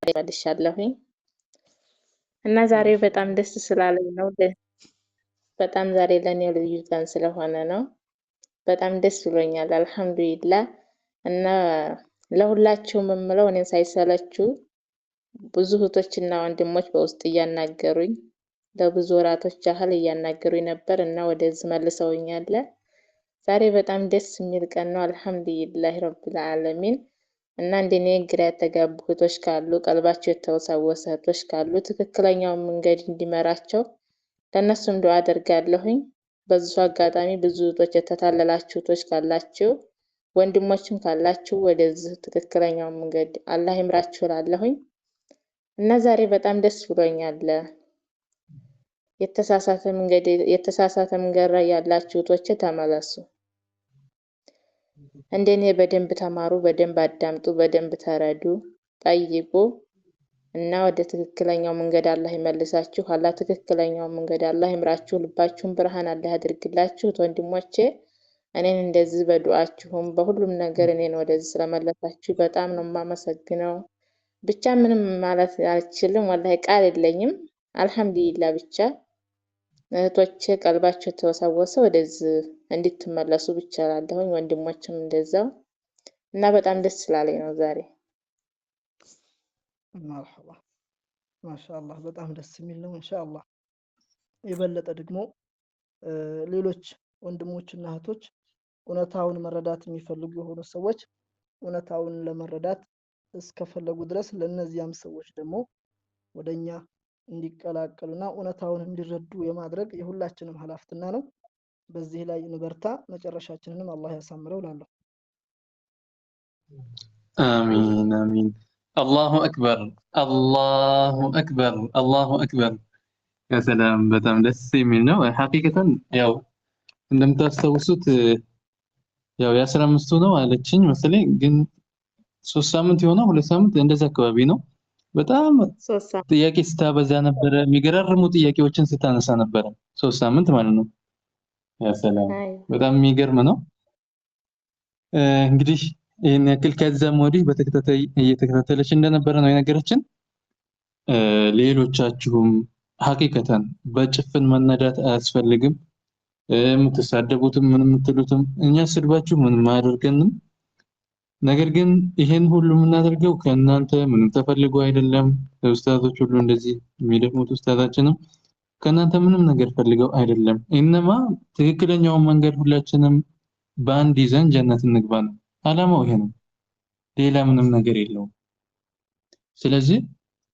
መልሻለሁኝ እና ዛሬ በጣም ደስ ስላለኝ ነው። በጣም ዛሬ ለእኔ ልዩ ቀን ስለሆነ ነው። በጣም ደስ ብሎኛል። አልሐምዱሊላህ። እና ለሁላችሁም የምለው እኔን ሳይሰለችሁ ብዙ እህቶችና ወንድሞች በውስጥ እያናገሩኝ ለብዙ ወራቶች ያህል እያናገሩኝ ነበር እና ወደዚህ መልሰውኛል። ዛሬ በጣም ደስ የሚል ቀን ነው። አልሐምዱሊላህ ረብል ዓለሚን። እና እንደኔ ግራ የተጋቡ እህቶች ካሉ፣ ቀልባቸው የተወሳወሰ እህቶች ካሉ ትክክለኛውን መንገድ እንዲመራቸው ለእነሱም ዱዓ አደርጋለሁኝ። በዚሁ አጋጣሚ ብዙ እህቶች የተታለላችሁ እህቶች ካላችሁ፣ ወንድሞችም ካላችሁ ወደዚህ ትክክለኛውን መንገድ አላህ ይምራችሁ እላለሁኝ። እና ዛሬ በጣም ደስ ብሎኛል። የተሳሳተ መንገድ ላይ ያላችሁ እህቶቼ ተመለሱ። እንደኔ በደንብ ተማሩ፣ በደንብ አዳምጡ፣ በደንብ ተረዱ፣ ጠይቁ እና ወደ ትክክለኛው መንገድ አላህ ይመልሳችሁ። አላህ ትክክለኛው መንገድ አላህ ይምራችሁ። ልባችሁን ብርሃን አላህ ያድርግላችሁ። ወንድሞቼ፣ እኔን እንደዚህ በዱዓችሁም በሁሉም ነገር እኔን ወደዚህ ስለመለሳችሁ በጣም ነው የማመሰግነው። ብቻ ምንም ማለት አልችልም፣ ወላሂ ቃል የለኝም። አልሐምዱሊላህ። ብቻ እህቶቼ ቀልባቸው የተወሳወሰ ወደዚህ እንድትመለሱ ብቻ እላለሁኝ። ወንድሞችም እንደዛው እና በጣም ደስ ስላለኝ ነው ዛሬ። መርሐባ፣ ማሻአላህ፣ በጣም ደስ የሚል ነው። ኢንሻአላህ የበለጠ ደግሞ ሌሎች ወንድሞችና እህቶች እውነታውን መረዳት የሚፈልጉ የሆኑ ሰዎች እውነታውን ለመረዳት እስከፈለጉ ድረስ ለእነዚያም ሰዎች ደግሞ ወደኛ እንዲቀላቀሉና እውነታውን እንዲረዱ የማድረግ የሁላችንም ኃላፊነት ነው። በዚህ ላይ እንበርታ። መጨረሻችንንም አላህ ያሳምረው እላለሁ። አሚን አሚን። አላሁ አክበር፣ አላሁ አክበር፣ አላሁ አክበር። ያ ሰላም፣ በጣም ደስ የሚል ነው። ሐቂቀተን ያው እንደምታስታውሱት ያው የ15ቱ ነው አለችኝ መሰለኝ፣ ግን 3 ሳምንት የሆነው 2 ሳምንት እንደዛ አካባቢ ነው። በጣም 3 ሳምንት። ጥያቄ ስታበዛ ነበረ። የሚገራርሙ ጥያቄዎችን ስታነሳ ነበረ። 3 ሳምንት ማለት ነው። ያ ሰላም፣ በጣም የሚገርም ነው። እንግዲህ ይህን ያክል ከዛም ወዲህ በተከታታይ እየተከታተለች እንደነበረ ነው የነገረችን። ሌሎቻችሁም ሐቂቀተን በጭፍን መነዳት አያስፈልግም። የምትሳደቡትም ምን የምትሉትም እኛ ስድባችሁ ምንም አያደርገንም። ነገር ግን ይሄን ሁሉ የምናደርገው ከእናንተ ምንም ተፈልጎ አይደለም። ኡስታዞች ሁሉ እንደዚህ የሚደክሙት ኡስታዛችንም ከእናንተ ምንም ነገር ፈልገው አይደለም። ኢነማ ትክክለኛውን መንገድ ሁላችንም በአንድ ይዘን ጀነት እንግባ ነው አላማው፣ ይሄ ነው። ሌላ ምንም ነገር የለውም። ስለዚህ